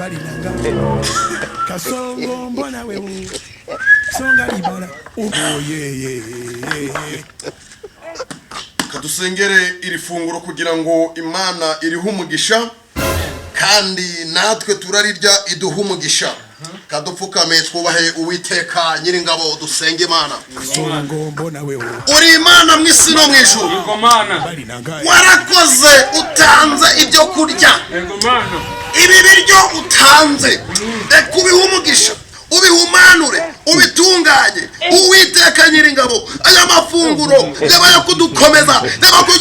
Mobali na nga Kasongo mbona wewe songa libala oye. Kadusengere iri funguro kugira ngo Imana irihe umugisha, kandi natwe turarirya iduhe umugisha. Kadupfukame twubahe Uwiteka Nyiringabo, dusenge Imana. Kasongo mbona wewe. Uri Imana mu isi no mu ijuru. Yego Mana. Mobali na nga. Warakoze utanze ibyo kurya. Yego Mana. Ibi biryo utanze, reka ubihe umugisha, ubihumanure, ubitunganye. Uwiteka Nyiringabo, aya mafunguro yabaye kudukomeza,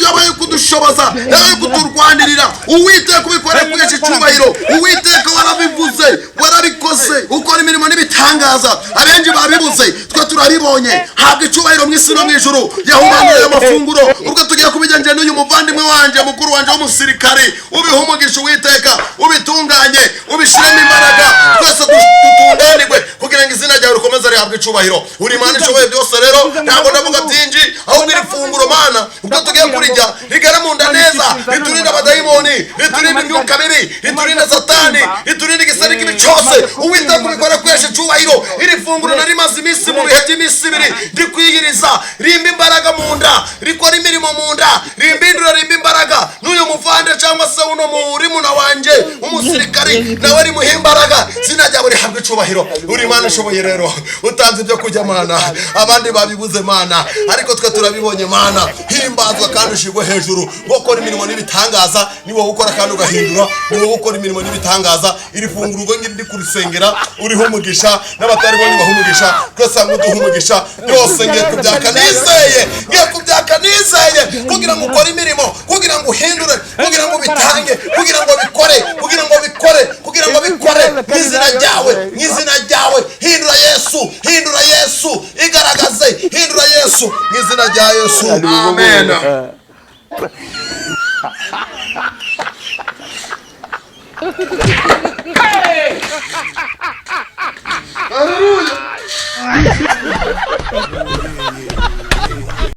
yabaye kudushoboza, yabaye kuturwanirira. Uwiteka, ubikore kwesha icyubahiro. Uwiteka, warabivuze, warabikoze, ukora imirimo n'ibitangaza. Abenshi babibuze, twe turabibonye. Habwa icyubahiro mu isi no mu ijuru. Yahumanuye aya mafunguro ubwo tugiye kubigenje n'uyu muvandimwe wanje, mukuru wanje w'umusirikari. Ubihe umugisha Uwiteka, ubitunganye, ubishyiremo imbaraga, twese dutunganirwe kugira ngo izina ryawe rikomeze rihabwe icubahiro. Uri Imana ishoboye byose. Rero ntabwo ndavuga byinshi, ahubwo iri funguro Mana, ubwo tugiye kurirya, rigere mu nda neza, riturinde abadayimoni, riturinde imyuka mibi, riturinde Satani, riturinde igisari kibi cyose. Uwiteka, ubikora kwesha icubahiro. Iri funguro nari rimaze iminsi mu bihe by'iminsi 2 rikwiyiriza, rimba imbaraga mu nda, rikora imirimo mu nda, rimbindura, rimba imbaraga. N'uyu muvande cyangwa se uno murimuna wanje umusirikari nawe rimuha imbaraga. Izina ryawe rihabwa icubahiro. Uri Imana ishoboye. Rero utanze ibyo kurya Mana, abandi babibuze Mana, ariko twe turabibonye. Mana, himbazwa kandi ushigwe hejuru ngo ukora imirimo n'ibitangaza. Ni wowe ukora kandi ugahindura, ni wowe ukora imirimo n'ibitangaza. Iri funguro ubwo ngiri ndi kurisengera, uriho umugisha, n'abataribonye baha umugisha, twese hamwe uduha umugisha. Byose ngiye kubyaka nizeye, ngiye kubyaka nizeye, kugira ngo ukore imirimo, kugira ngo uhindure, kugira ngo ubitange, kugira ngo bikore, kugira ngo bikore, kugira ngo bikore mu izina ryawe, mu izina ryawe. Hindura Yesu, hindura Yesu, igaragaze, hindura Yesu, mu izina rya Yesu, amen. Hey!